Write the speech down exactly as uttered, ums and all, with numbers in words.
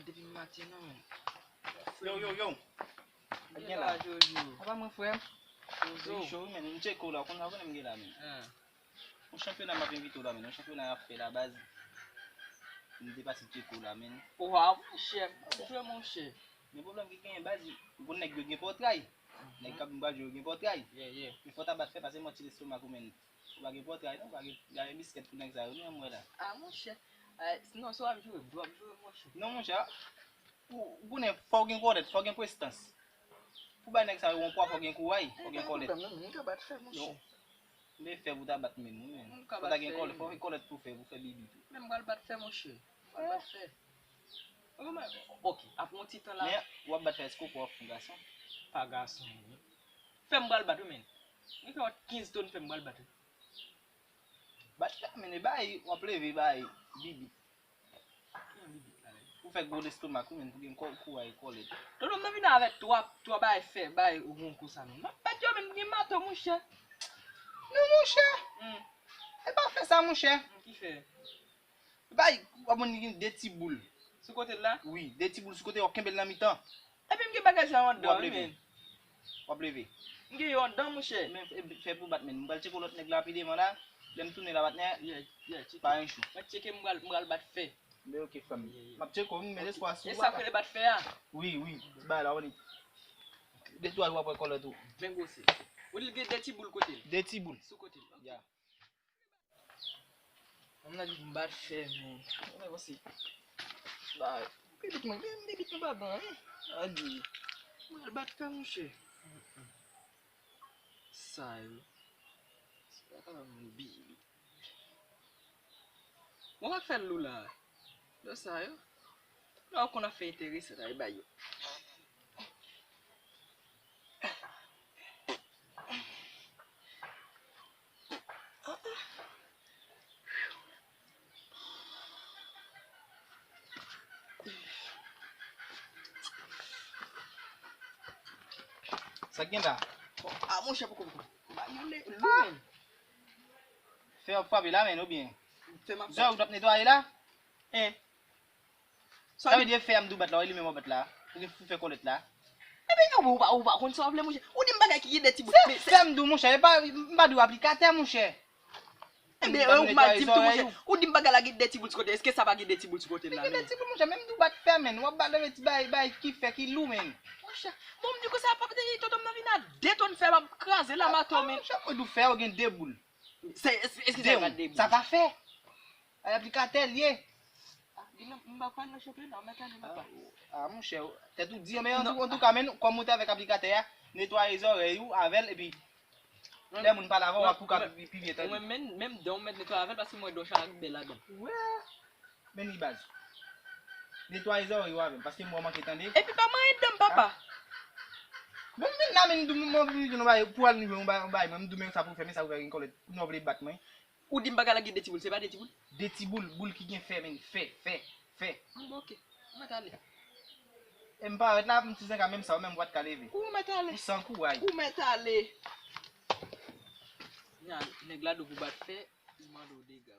Depi maten non, men. Yo, yo, yo. Sa k gen la? Jojo. Apa mwen, frè m? Jojo. Li cho wi, men. M tcheke w la, w konn sa w konnen m gen la, men. Ah. Yon chanpyona m ap envite w la, men. Yon chanpyona y ap fè la, baz. M te pase tcheke w la, men. Waw, monchè, m ap jwe, monchè. Men pwoblèm ki genyen, baz, ou konn nèg yo gen pòtray. Nèg k ap m pral jwe yo gen pòtray. Yeah, yeah. Men fò w ta bat fè, pase manti lestomak ou, men. Ou pa gen pòtray non, ou pa gen, pa gen biskèt pou nèg sa yo non, m wè la. Ah, monchè. Ah, non, si w ap jwe, w ap jwe, monchè. Non, monchè. Ou, ou konnen, fò w gen kòlèt, fò w gen prestans. Pou bay nèg sa yo yon pwa, fò w gen kouray, fò w gen kòlèt. Pwoblèm non, m ka bat fè, monchè. Yo, men fè pou ta bat menm, wi, men. Fò ta gen kòlèt, fò w gen kòlèt pou fè, pou fè bibi tou. Men m pral bat fè, monchè. M pral bat fè. Ok, apre yon ti tan la. Men, w ap bat fè, èske w kwè w ap fè gason? Pa gason, wi. Fè m pral bat, wi, men. Mwen fè w kenz ton fè m pral bat, wi. Bat la, men, e bay, w ap leve, bay, bibit. Ki yon bibit la, men? Ou fè gwo lestomak, wi, men, pou gen kò-, kouray, kòlèt. Tonton, m nan vin avèk twa, twa bay fè, bay ou gon kou sa, men. M ap bat yo, men, m gen mato, monchè. Non, monchè. Hmm. E pa fè sa, monchè. Hmm, ki fè? Bay, w ap wè li gen de ti boul. Sou kote l la? Wi, de ti boul sou kote, w ap kenbe l nan mitan. Epi m gen bagay sa yo anndan, wi, men. W ap leve. M gen yo anndan, monchè. Men fè, fè pou bat, men. M pral tcheke lòt nèg la pi devan la. Lè m tounen la, patnè. Yeah, yeah, tcheke. Pa yon chou. Mwen tcheke, m pral, m pral bat fè. Men ok, frè m. Yeah, yeah. M ap tcheke w, m met espwa sou ou. E sa k rele bat fè a? Wi, wi. Ti bagay la, w ap wè li. De twa jou w ap wè kòlèt ou. Byen gwosè. Ou di l gen de ti boul kote l? De ti boul. Sou kote l. Ok. Yeah. Mwen nan di m bat fè, men. Mwen panse. Ba, bibit mwen, men bibit mwen pa bon, wi. Adi. Mwen al bat fè, monchè. Sa yo. Se pa ka ban mwen bibit. Mwen pa fè l lou la. Lè sa yo. Lè w konn ap fè enterese la, e bay yo. Sa k gen la? Ah, monchè, poko, poko. Ba, yon le, lou, men. Fè w ap frape la, men, oubyen? Fè m ap... Zòrèy ou t ap netwaye la? Hein? Sa vle di e fè a m di w bat la, wi, li menm w ap bat la. Ou gen pou fè kòlèt la. Ebyen, ou, ou pa, ou pa konn sa w vle, monchè. Ou di m bagay ki gen de ti bout. Se fè m di w, monchè, e pa, m pa di w aplikatè, monchè. Ebyen, ou mal di m tou, monchè. Ou di m bagay la gen de ti bout sou kote. Èske sa pa gen de ti bout sou kote l la, men? Gen de ti bout, monchè, menm di w bat fè, men. W ap bat leve ti bay, bay ki fè, ki lou, men. Monchè, bon, m di konsa, papa, tonton m nan vin a de tonn fè, m ap kraze la, mato, men. Monchè, mwen di w fè, ou gen de boul. Se, èske sa pa de boul? Sa pa fè. Ay aplikatè l ye. Ah, di non, m pa kwè nan chanpyona, mèt ale, papa. Ah, monchè, tèt ou di, men antouka, men kòm ou te avèk aplikatè a, netwaye zòrèy ou avè l, epi lè moun pale avè w, w ap pou ka pi, pi byen tande. Mwen, menm, menm dan w mèt netwaye avè l, paske mwen wè dan w chak bèl ladan. Wè, men li baz. Netwaye zòrèy ou avè m, paske mwen manke tande. Epi pa manyen dan m, papa. Bon, men la, men, m di w, mwen vin di w, bay, pou al nou jwe, yon bay, yon bay, mwen, m di w, men sa pou fè, men sa pou fè, gen kòlèt, nou vle bat mwen. Ou di m bagay la gen de ti boul, se pa de ti boul? De ti boul, boul ki gen fè, men fè, fè, fè. Bon, ok. Ou mèt ale. E m parèt la, m ti zanga menm sa, ou menm ou pa t ka leve. Ou mèt ale. Ou san kouray. Ou mèt ale. Nya, nèg la di w pou bat fè, li mande w dega.